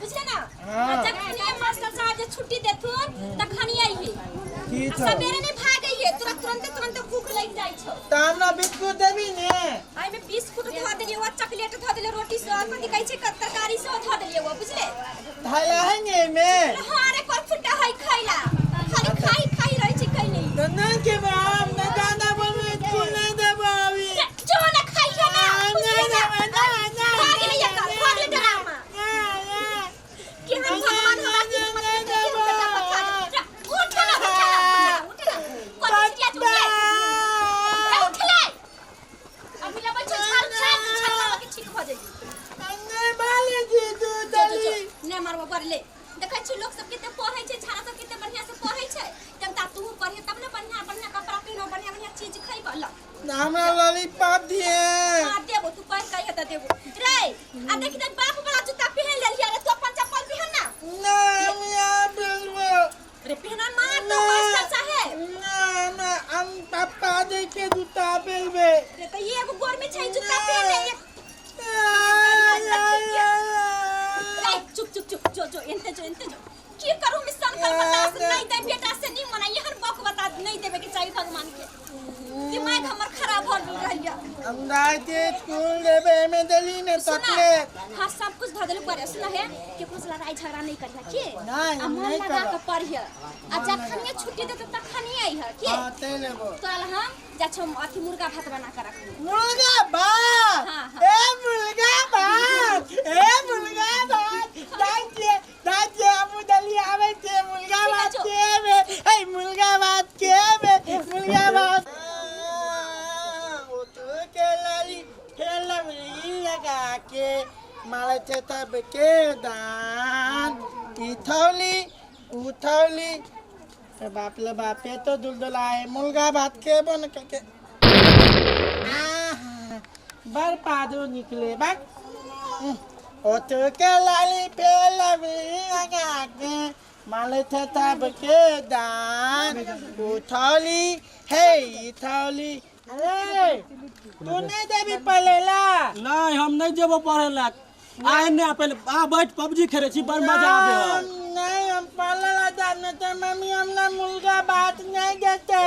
बुझले ना? हाँ। आ जखनिए मास्टर साहब जे छुट्टी देथुन तखनिए अइहे। ठीक आ छौ। सबेरे नहीं भागइहे, तोरा तुरंते तुरंते भूख लग जाइ छौ। तऽ हमरा बिस्कुट देबी ने? एहिमे बिस्कुट धऽ देलियै, वो चॉकलेट धऽ देलियै, रोटी से और कथी कहै छै तरकारी सेहो धऽ देलियै वो, बुझले? धैला है ने एहिमे? हाँ रे, पर फुट्टा है खैला, खाली खाई खाई रहै छै कैले। तऽ नहि खेबै हम, नहि दादा बोलबै स्कूल नहि देबो अभी। जो ना खाई है ना। नहीं, खुश रह जा। नहीं, नहीं, नहीं, भाग ले एकर, भाग ले डरामा। कि हम भगवान हमरा किस्मत में देखे हम बेटा पठा दे। जा, उठ ना, उठ ना, उठ ना, उठ ना। कथी चिड़िया उठ ले। ए, उठ ले। अभी लबै छौ झाड़ू, झाड़, झाड़ मारबा के ठीक भऽ जइबी। जो, जो, जो, नहि मारबो बड़ ले। देखै छी लोक सब कते पढ़ै छै, छाड़ा सब कते बढ़िया से पढ़ै छै। जनता तू पढ़े तब ने बढ़िया बढ़िया कपड़ा पहिनो, बढ़िया बढ़िया चीज खइबऽ ल। हमरा लॉलीपॉप दिए। हाँ देबो, तू पढ़ के अइहे तऽ देबो। रे, आ देखी तऽ बाप वाला जूता पहिन लेलियै रे, तू अपन चप्पल पहिन ना। ना, हम यहाँ बोलबो। रे पहिना मार तो मास्टर साहेब। ना ना, हम पापा दे के जूता पहनबे। रे तऽ ई एगो गोर में छै जूता पहिन ले एक। रे चुप चुप चुप, जो जो एनते जो एनते जो। की करू मिशन कर बता से नहीं दे बेटा से नहीं मना, एहन बक बता नहीं देबे के चाहिए भगवान के। दिमाग हमर खराब भऽ गेल रहैया। हम जाय के स्कूल देबे में देली ने सुना, चॉकलेट। हाँ सब कुछ धऽ देलु पर सुना है केकरो से लड़ाई झगड़ा नहीं करिहा के? नहीं, आ मन नहीं लगा करब। के पढ़िह आ जखनिए छुट्टी देतौ तखनिए अइह के? हाँ, ते लेबो। तोरा ला हम जा छौ अथी मुर्गा भात बना के रखबो। मुर्गा भात? हाँ, हाँ। ए मुर्गा भात, ए मुर्गा भात, जाय छियै, जाय छियै, हमहूँ जल्दी आबै छियै, मुर्गा ठीक है, भात जो। खेबै, ए मुर्गा भात खेबै, मुर्गा भात। ओ तो के लाली खेलबली लगा के मारै छै तब के दान इथौली उथौली। ए बाप ले बापे तो दुलदुलाए, मुर्गा भात खेबो न करके। आहा, बड़ पादो निकले बाक। ओ तो के लाली फेलबली लगा के मालै छै तब के दान उठौली हे इथौली। अरे तू नहीं देबी पढ़े ला? नहीं, हम नहीं जेबो पढ़े ला। आए ने पहले आ बैठ, पबजी खेले छी, बड़ मजा आबे है। नहीं, हम पढ़े ला जाने तो मम्मी हमरा मुर्गा भात नहीं देते।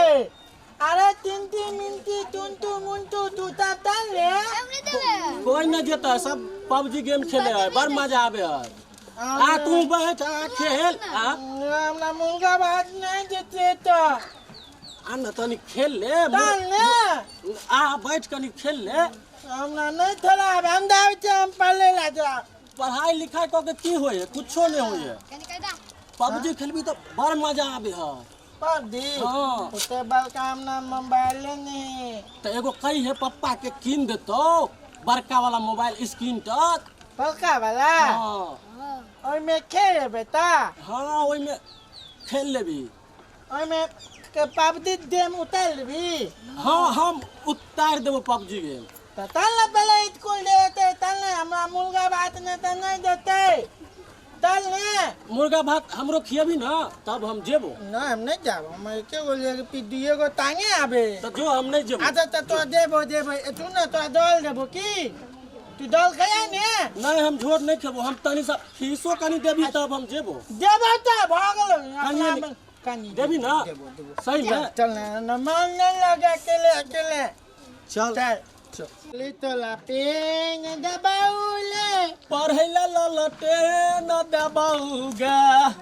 अरे तीन तीन मिनटी टून टू मुंटू तू तब तन ले। कोई न जेता, सब पबजी गेम खेले है, बड़ मजा आबे है। आ तू बैठ आ खेल आ। हमरा मुर्गा भात नहीं देते तो आ न तनी खेल ले। तन ले। आ बैठ कनी खेल ले। हमरा नहीं थोड़ा आबे, हम दावे छे, हम पढ़े ला जा। पढ़ाई लिखाई कऽ के की होय है? कुछो नहीं होय है। पबजी खेलबी तो बड़ मजा आबे है। पबजी? हाँ। ओते बड़का हमरा मोबाइल नहीं। तो एगो कही है पप्पा के कीन देतो बड़का वाला मोबाइल स्क्रीन टच। बड़का वाला? हाँ। ओइमे खेल लेबै ता? हाँ, ओइमे खेल लेबी। ओइमे के पबजी गेम उतार लेबी? हाँ, हम उतार देबो पबजी गेम। त तल ना पहले स्कूल देते, तल ना हमरा मुर्गा भात ने त नहीं देते। तल ने। मुर्गा भात हमरो खियबी ना तब हम जेबो। ना, हम नहीं जाबो, हम एके गो लेके पी दुइए गो तांगे आबे। त जो हम नहीं जेबो। अच्छा त तो देबो, देबो। ए, तू ना तो दल देबो की? तू दल खाया ने? नहीं, हम झोर नहीं खेबो, हम तनी सा फीसो कनी देबी तब हम जेबो। देबो त भ गेलो। कनी अपना में कनी देबी ना? देबो, देबो। सही में? चल ना, ना, मन नहीं लगे अकेले अकेले। चल। चल। चल। तो ला पेन दबाउले। पढ़ैला ललटे न दबाउगा।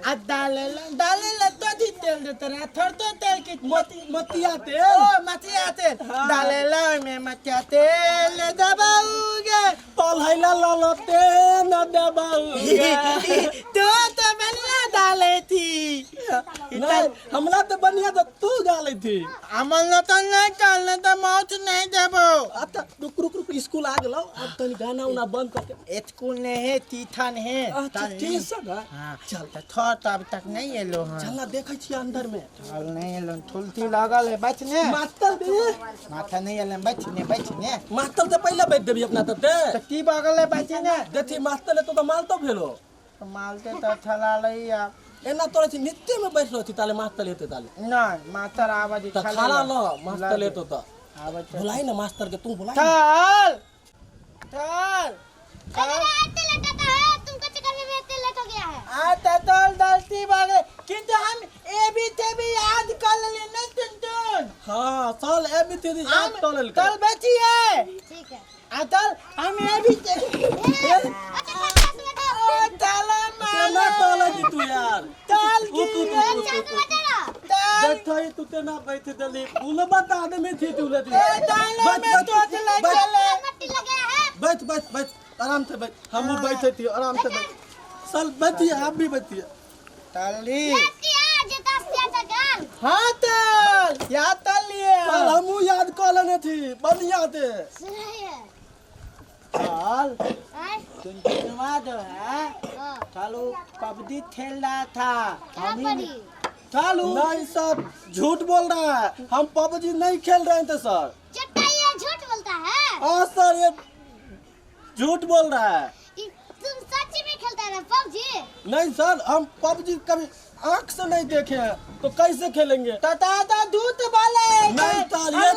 आ डाले ला, डाले ला तो दी तेल देते रहे, थोड़ तो तेल की मतिया तेल। ओ, मतिया तेल। हाँ। डाले ला में मतिया तेल दबाउगे। पढ़ैला ललटे न दबाउगा। तो तो बढ़िया डाले थी। नहीं, हमला तो बढ़िया तो तू गाले थी। हमर न तो नहीं डालने तो मौत नहीं देबो। अब तो रुक रुक रुक, स्कूल आ गेलो, अब तनी गाना उना बंद करके। स्कूल नहीं है, तीथन है। अच्छा, ट्यूशन है। हाँ। चल। तो थोड़ तो अब तक नहीं एलो हन। चल ना, देखै छी अंदर में। चल नहीं एलो, थुलथी लागल है, बच ने। मास्टर दे। माथा नहीं एलो, बच ने, बच ने। मास्टर से पहले बैठ देबी अपना तते। तो की बगल है, बच ने। देखी मास्टर ले तो तो माल तो भेलो। तो मालते तो थला लई आप। एना तोरे छी नित्य में बैठ रहती ताले मास्टर लेते ताले। नहीं, मास्टर आवा दी तो खाला खाला लो। ल, मास्टर लेतो तो। आवा तो। बुलाई ना मास्टर के, तू बुलाई। चल। चल। अरे, इतने लेट आता है, तुमको चक्कर में मैं इतने लेट हो थी याद तल तल बैठिए। ठीक है। आ तल हम ये भी अच्छा अच्छा से बताओ। ओ तल केना तल दी तू यार? तल तू तू तू अच्छा से बता। तल बैठ तू केना बैठ देली? बोलबा त आदमी थी तू लदी। ए तल में तो चले चले। मट्टी लगे है। बैठ बैठ बैठ, आराम से बैठ। हम बैठे थी, आराम से बैठ। चल बैठिए, आप भी बैठिए। तली याद। हाँ तल याद तल लिए। कल हमू याद कऽ लेने थी बढ़िया से। तल चुनचुनवा जो है चलो पबजी खेल रहा था। चलो नहीं सर, झूठ बोल रहा है, हम पबजी नहीं खेल रहे थे सर। झूठ बोलता है। हाँ सर, ये झूठ बोल रहा है। तुम सच में खेलता है पबजी? नहीं सर, हम पबजी कभी आंख से नहीं देखे हैं तो कैसे खेलेंगे? ताता दूध वाले नहीं सर, ये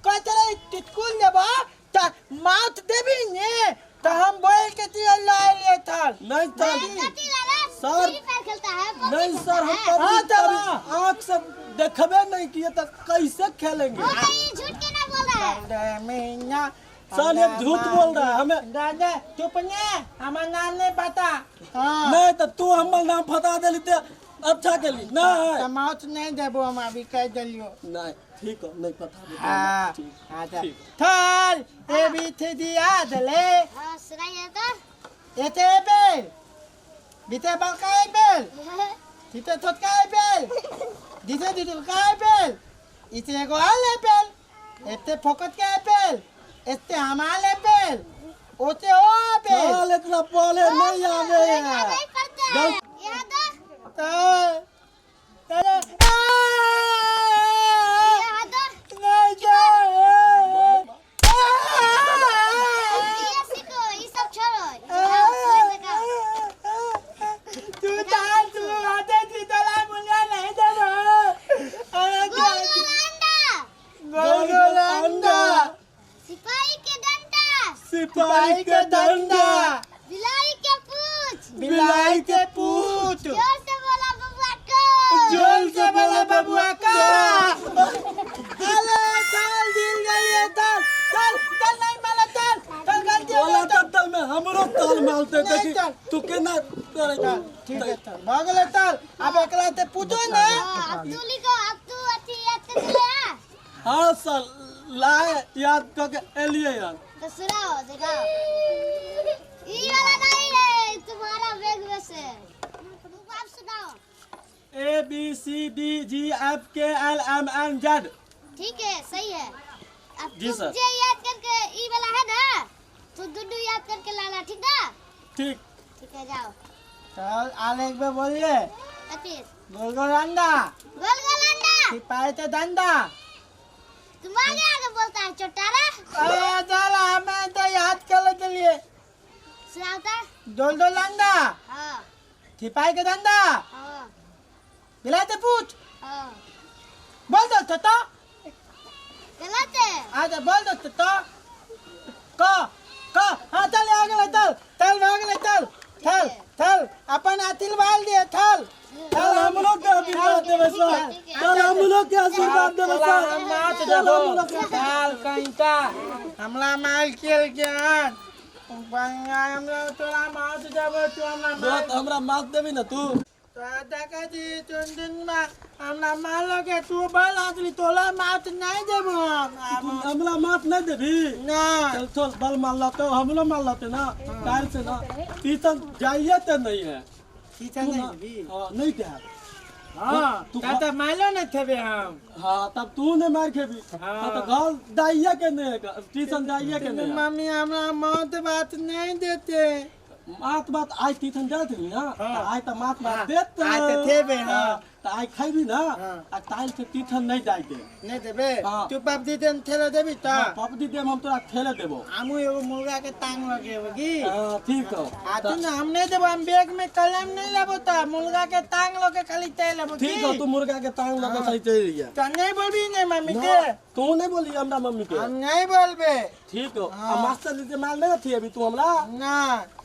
कहते टिटकुल देबा त माउथ देबी ने तो हम बोल के दिए ला लिए था। नहीं सर, सर खेलता है। नहीं सर, हम पबजी कभी आंख से देखबे नहीं किए तो कैसे खेलेंगे? झूठ के ना बोल रहा है सर, ये झूठ बोल रहा है हमें। दादा चुप ने, हमारा नाम नहीं पता। हाँ नहीं तो तू हमार नाम फता देली ते अच्छा केली। नहीं माउथ नहीं देबो हम, अभी कह देलियो। नहीं ठीक हो, नहीं पता। हाँ हाँ थल ए बी सी डी याद ले। हां सुनाइए तो। एते बेल बीते बलका बेल तीते थोटका बेल दिते दितुका बेल इते एगो आले बेल एते फोकट के बेल एते हमारे बेल ओते ओ बेल। चल इतना पहले नहीं आवे है। नहीं पढ़ता है। याद तल तल याद नहीं जा। ये सीखो, ये सब छोड़ो। तू ताल तू आते थी तला मुझे नहीं देना। गोल गोल अंडा, गोल गोल अंडा, सिपाही के डंडा, सिपाही के डंडा, बिलाई के पूछ, बिलाई के पूछ, जोर से बोला बबुआ को, जोर से बोला बबुआ का। अरे चल दिल गई है, चल चल चल नहीं माला, चल चल गलती हो बोला गई, चल। तब तल में हमरो ताल मारते नहीं, देखी चल। तू केना करे? चल ठीक है, चल भाग ले चल। अब एकला ते पूछो ना। अब तू लिखो, अब तू अच्छी याद कर ले। हाँ सर, लाए याद करके एलिए यार। तो सुनाओ दिखाओ। ये वाला नहीं है तुम्हारा बैग में से। आप सुनाओ। A B C D G F K L M N Z. ठीक है, सही है। अब जी तुम सर। जे याद करके ये वाला है ना, तो दुड्डू याद करके लाना, ठीक ना? ठीक ठीक है, जाओ। चल आलेख में बोलिए। अतीत गोल गोल अंडा, गोल गोल अंडा, सिपाही ते डंडा। तुम्हारे आगे बोलता है चोटारा। अरे चल हमें तो याद कर ले लिए। सुनाओ तो। गोल गोल अंडा, हाँ सिपाही के डंडा, हाँ बिलाई ते पूछ, हाँ बोल दो तो गलत है। आजा बोल दो तो क क। हाँ चल आगे ले चल, चल भाग ले चल, चल चल अपन आतिल बाल दिए चल। चल हम लोग के आशीर्वाद देवे सर, चल हम लोग के आशीर्वाद देवे सर। हम नाच चल हम देबो लोग के चल कहीं का हमला माल खेल के आन हमरा तोरा मार देबो तू हमरा मार। तो हमरा मार देबी ना तू। तो देखा जी चुन मा हमरा मार के तू बल आदमी तोला मार नहीं देबो हम। तू हमरा मार नहीं देबी? ना। चल चल बल मार लाते हमलो मार लाते ना काल से ना टीचर जाइए तो नहीं है। टीचर नहीं देबी? हां नहीं दे। हां तू तब मारलो नहीं थेबे हम। हां तब तू ने मार खेबी। हां तो घर जाइए के नहीं, टीचर जाइए के नहीं। मम्मी हमरा मौत बात नहीं देते। मात बात आज टीचर जात नहीं ना, आज तो मात बात देत। आज तो थेबे। हां तो आज खाइबी ना, आ ताल से टीचर नहीं जाए दे। नहीं देबे? तू पाप दी देम थेले देबी त? पाप दी देम हम तोरा थेले देबो। हमू एगो मुर्गा के टांग लगेबो की? हां ठीक हो। आ तू ना हम नहीं देबो, हम बैग में कलम नहीं लेबो त मुर्गा के टांग लगे खाली चल लेबो। ठीक हो, तू मुर्गा के टांग लगे खाली चल लिया। त नहीं बोलबी नहीं मम्मी के? तू नहीं बोली हमरा मम्मी के? हम नहीं बोलबे। ठीक हो। आ मास्टर जी से माल नहीं थी अभी तू हमरा? ना।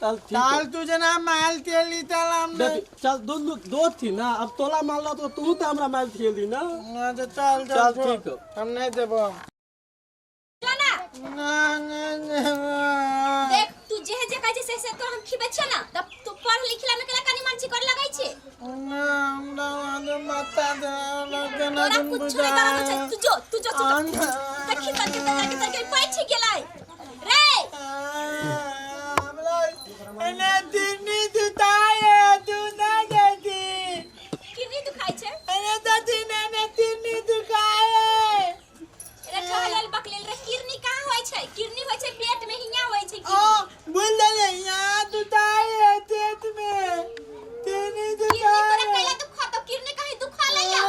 चल ठीक। ताल तू जना माल तेली चल हम। चल दो दो थी ना, अब तोला माल तो तू तो हमरा माल थी ना। ना तो चल चल ठीक हो, हम नहीं देबो। ना ना ना। देख तू जे जे कहै छै से से तो हम खिबै छियै ना तब तू पढ़ लिखला में केला कनी मनची करे लगै छै। ना हमरा आदे माथा दर्द ना। तोरा कुछो नहीं दर्द होइ छै, तू जो तू जो तू जो। देखी तक के तक के तक पैठ गेलै रे। हमरा एने दिनी दुताए तू ना देती। किडनी दुखाइ छै? एने दादी ने दिनी दुखाए। रे ठहलल बकलेल रे, किडनी कहाँ होइ छै? किडनी होइ छै पेट में, हियां होइ छै ओ किडनी। बोल दे यहाँ दुताए पेट में दिनी किडनी तोरा दुखाए। कैला दुखा तो किडनी कहीं दुखा लैया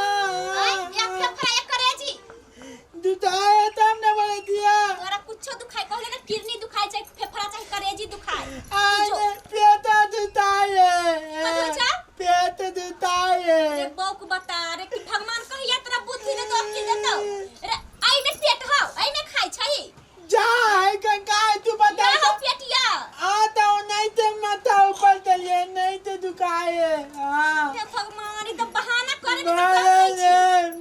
आय या फेफड़ा या करेजी दुताए तब ने बोले दिया। तोरा कुछो दुखाइ कहले ना, किडनी दुखाइ छै, फेफड़ा चाहे करेजी दुखाइ। आने पेट दुताए। कथी होइ छै? पेट दुताए। रे बौक बता रे कि भगवान कहिया तोरा बुद्धि देतो, अक्किल देतो रे? ऐ में पेट हौ, ऐ में खाइ छही? जा है गंगा तू बता। ना हौ पेटिया। आ तो नहीं तो माथा ऊपर चलिए नहीं तो दुखाए। हाँ हे भगवान, ई त बहाना करे में त नहीं कम नहीं छै।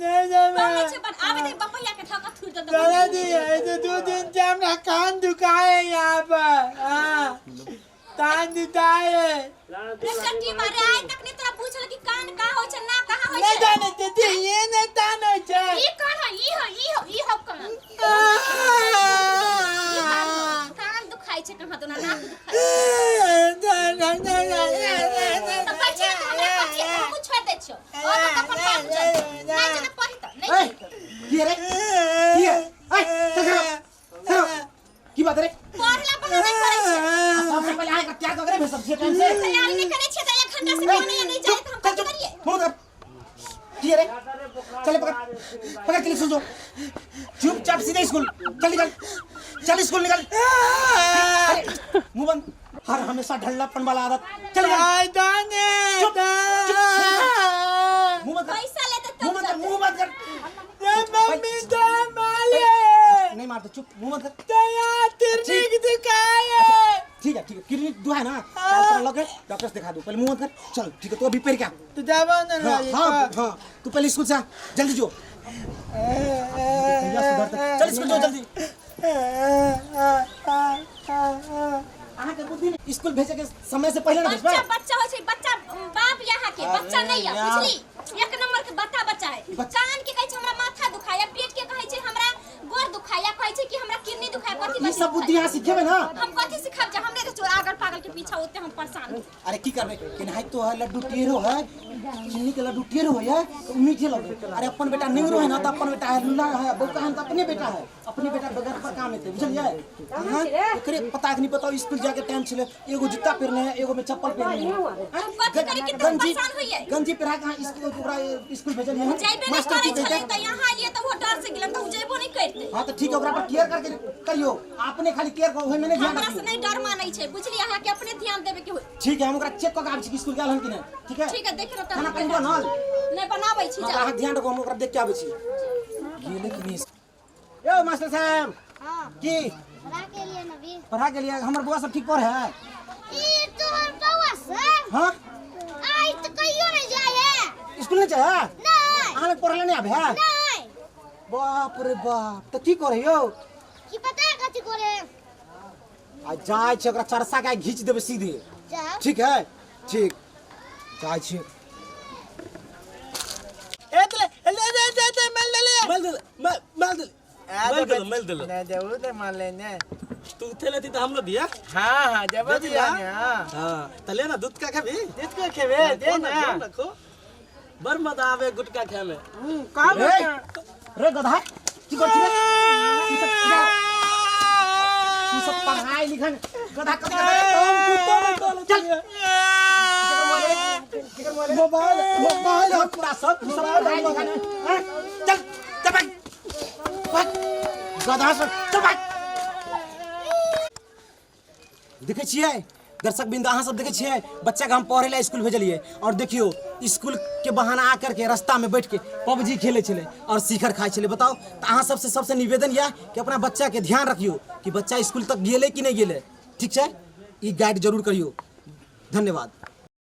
नहीं कम नहीं नहीं छै, बन आबे दे बपैया के ठका थुर दे। दादाजी ये तो 2 दिन से हमरा कान दुखाए यहाँ पर। हाँ कान दुखाए। रे कट्टी मारे, आइ तक नहीं तोरा बुझल कि कान कहाँ होइ छै ना कहाँ होइ नहीं छै? जाने दीदी, ये नहीं तान हो छै। ई कान हो, ई हो, ई हो, ई हो कान, ई कान हो। कान दुखाइ छै कहाँ तो ना, नाक दुखाइ त बैठ ना, हमरा कथी हमहूँ छोड़ि दै छियौ और तो अपन बाप जान नहीं जने पढ़ी त नहीं। ए, की रे, की है? ए, चल खड़ा हो, खड़ा हो। की बात रे? पढ़ला बहाना करै छै। सबसे पहले आएगा क्या करे भेज सब टाइम से। तैयारी नहीं करै छियै त 1 घंटा से खाना या नहीं जाए त हम चल कथी चुप करियै? मुंह कर। की है रे? चले पकड़ पकड़, चले स्कूल जो, चुपचाप सीधे स्कूल चल, निकल चल स्कूल निकल। अरे मुंह बंद, हर हमेशा ढल्लापन वाला आदत। चल निकल। चुप, चुप, मुंह बंद कर। पैसा लेते मुंह तब बंद कर। जाते। मुंह बंद कर। मम्मी तो माले। नहीं मारते, चुप, मुंह बंद कर। ठीक है ठीक है, किडनी दुआ है ना, चाल पर लगे डॉक्टर से दिखा दो। पहले मुंह बंद कर, चल ठीक है। तू अभी पैर क्या तू जाबो ना? हाँ हाँ हाँ, तू पहले स्कूल से आ, जल्दी जो भैया सुधरते। चल स्कूल जो जल्दी। अहाँ के बुद्धि नहीं, स्कूल भेजे के समय से पहले ना भेजबै। बच्चा बच्चा होइ छै बच्चा, बाप यहाँ के बच्चा नहीं है, बुझली? एक नंबर के बच्चा बच्चा है। कान के कहै छै हमरा माथा दुखाया, पेट के कहै छै हमरा गोर दुखाया, कहै छै कि हमरा किडनी दुखाया, कथी ई सब बुद्धि अहाँ सिखेबै ना? हम कथी सिखाब जे हमरे के चोर आगर पागल के पीछा होते हम परेशान। अरे की करबै, केनाहि तो है लड्डू टेढ़ो है, चीनी के लड्डू टेढ़ो है तो मीठे लगे। अरे अपन बेटा निंगरो है ना तो अपन बेटा है, लुल्ला है, बौका है तो अपने बेटा है। अपने बेटा बगैर पर काम हेतै, बुझलियै अहाँ? ओकरे पता नहीं बताओ, स्कूल जाके टाइम छलै, एगो जूता पहिरने है, एगो में चप्पल पहिरने है। हम कथी करी कि गंजी परेशान होइए? गंजी पहिरा के अहाँ स्कूल ओकरा स्कूल भेजलियै हन? जइबे नहीं मास्टर करै की छलै कहतै? त यहाँ एलियै त वो डर से गेलन त उ जइबो नहीं करतै। हाँ तो ठीक है, ओकरा पर केयर करके करियो, अपने खाली केयर करो, ओहिमे नहीं ध्यान हमरा से रखियो। नहीं डर मानै छै, बुझलियै? अहाँ के अपने ध्यान देबे के होई। ठीक है, हम ओकरा चेक कऽ के आबै छी कि स्कूल गेल हन कि नहि। ठीक है। ठीक है, देख रहा। खाना पानी बनल? नहीं, बनाबै छी। हाँ, जा। अहाँ ध्यान रखो, हम ओकरा देख के आबै छी गेलै कि नहि। यौ मास्टर साहब। हाँ। की? पढ़ा के लिए नबी। पढ़ा के लिए। हमर बौआ सब ठीक पढ़े है? ई तोहर बौआ सब? हाँ। आई तो कहियो नहीं जाए है। स्कूल नहीं जाए है? नहीं। अहाँ लग पढ़ले नहीं आबे है? नहीं। बाप रे बाप, तऽ की करे यौ? की पता है कथी करे। आ जाइ छै ओकरा चरसा के घीच देबै सीधे। जाओ। ठीक है, ठीक, जाइ छी। एतले ले ले ले ले मल ले। मल दे, मल दे, मल दे, मल दे। नहीं जरूर दे मान लेने। तू थे लेती तो हम लोग दिया। हाँ हाँ, जब दे दिया दिया? ने हाँ। हाँ तो ले ना, दूध का खाबी? जिसको खेबे दे ना। रखो, बड़ मजा आवे गुटका खाए में। का? रे रे गधा, की कर छी रे तू सब? तू सब पढ़ाई लिखाई गधा कथी कर? चल, मोबाइल मोबाइल। हम पूरा सब तू सब पढ़ाई लिखाई हैं? चल चल भाग भाग, गधा सब, चल भाग। देखै छियै दर्शक बिंदु, अहाँ सब देखै छियै, बच्चाके हम पढ़ै लए स्कूल भेजलियै और देखियौ स्कूल के बहाना आ करके रास्ता में बैठ के पबजी खेलै छलै और शिखर खाइ छलै। बताउ तऽ अहाँ सबसे सबसे निवेदन यऽ कि अपना बच्चाके ध्यान रखियौ कि बच्चा स्कूल तक गेलै कि नहि गेलै। ठीक छै, ई गाइड जरूर करियौ। धन्यवाद।